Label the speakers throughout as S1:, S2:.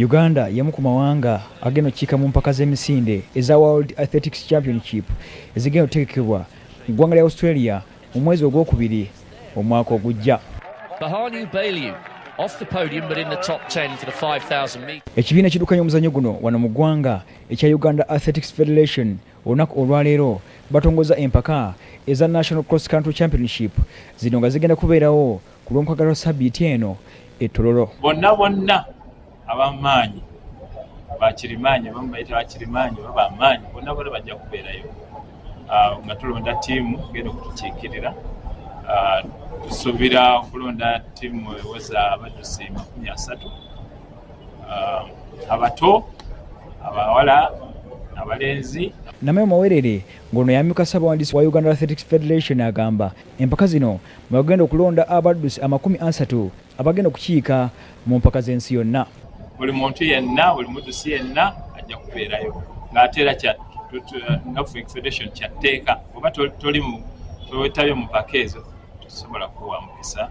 S1: Uganda y'emu ku mawanga agenda okukiika mu mpaka z'emisinde eza World Athletics Championship ezigenda okutegekebwa mu ggwanga lya Australia mu mwezi ogwokubiri omwaka ogujja.
S2: Berhanu Balew off the podium but in the top 10 for the 5,000 meters.
S1: Ekibiina ekiddukanya omuzannyo guno wano mu ggwanga ekya Uganda Athletics Federation olunaku olwaleero batongoza empaka eza National Cross Country Championship zino nga zigenda kubeerawo ku lw'omukaga lwa sabbiiti eno e Tororo.
S3: Bonna bonna abamaanyi bakirimaanyi, abamu bayita bakirimaanyi oba bamaanyi, bonna bonna bajja kubeerayo nga tulonda ttiimu genda okutukiikirira. Tusuubira okulonda ttiimu eweza abaddusi 30, abato, abawala, abalenzi.
S1: Namayo Mawerere ng'ono yamyuka ssabawandiisi wa Uganda Athletics Federation agamba empaka zino mwe bagenda okulonda abaddusi 30 abagenda okukiika mu mpaka z'ensi yonna.
S3: Buli muntu yenna, buli muddusi yenna ajja kubeerayo ng'ate era nga federation kyatteeka oba toli towetabye mu mpaka ezo tosobola kuwa mukisa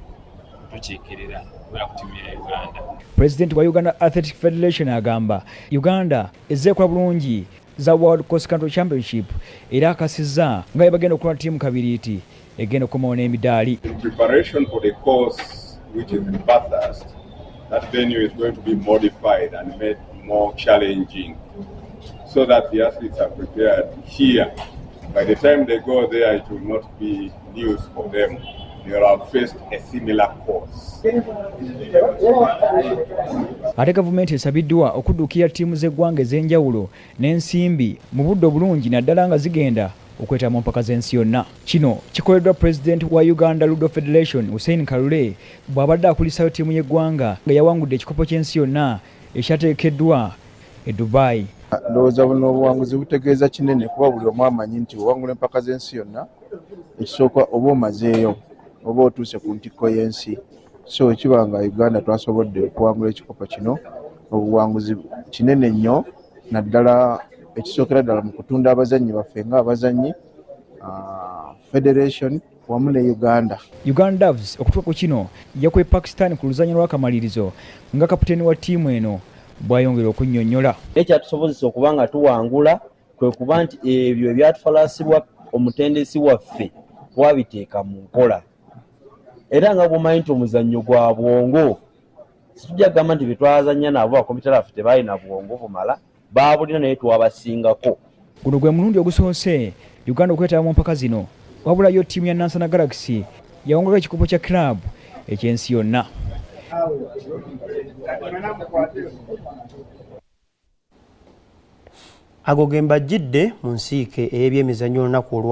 S3: kutukiikirira kubeera ku ttiimu ya Uganda.
S1: Pulezidenti wa Uganda Athletic Federation agamba Uganda ezze ekola bulungi za World Cross Country Championship era akasizza nga bwe bagenda okulonda ttiimu kabiriiti egenda okukomawo n'emidaali.
S4: In preparation for the course which is in Bathurst, that venue is going to be modified and made more challenging so that the athletes are prepared here. By the time they go there, it will not be news for them. They will have faced a similar course.
S1: Ate gavumenti esabiddwa okudduukirira ttiimu z'eggwanga ez'enjawulo n'ensimbi mu budde obulungi naddala nga zigenda okwetaba mu mpaka z'ensi yonna. Kino kikoleddwa pulezidenti wa Uganda Ludo Federation Hussein Kalule bw'abadde akulisayo ttiimu y'eggwanga nga yawangudde ekikopo ky'ensi yonna ekyategekeddwa e Dubai.
S5: Ndowooza buno obuwanguzi butegeeza kinene kuba buli omu amanyi nti owangula empaka z'ensi yonna ekisooka oba omazeeyo oba otuuse ku ntikko y'ensi. So ekiba nga Uganda twasobodde okuwangula ekikopo kino, obuwanguzi kinene nnyo naddala ekisookera ddala mu kutunda abazannyi baffe ng'abazannyi, federation wamu ne Uganda.
S1: Uganda Doves okutuuka ku kino yakubye Pakistan ku luzannya lw'akamalirizo nga kapiteeni wa ttiimu eno bw'ayongera okunnyonnyola.
S6: Ekyatusobozesa okuba nga tuwangula kwe kuba nti ebyo ebyatufalaasibwa omutendesi waffe twabiteeka mu nkola. Era nga bw'omanyi nti omuzannyo gwa bwongo, situjja kugamba nti bye twazannya nabo bakompyuta baffe tebalina bwongo bumala, baabulina naye twabasingako.
S1: Guno gwe mulundi ogusoose Uganda okwetaba mu mpaka zino, wabula yo ttiimu ya Nansana Galaxy yawangulako ekikopo kya club eky'ensi yonna.
S7: Ago ge mbajjidde mu nsiike ey'ebyemizannyo olunaku olwa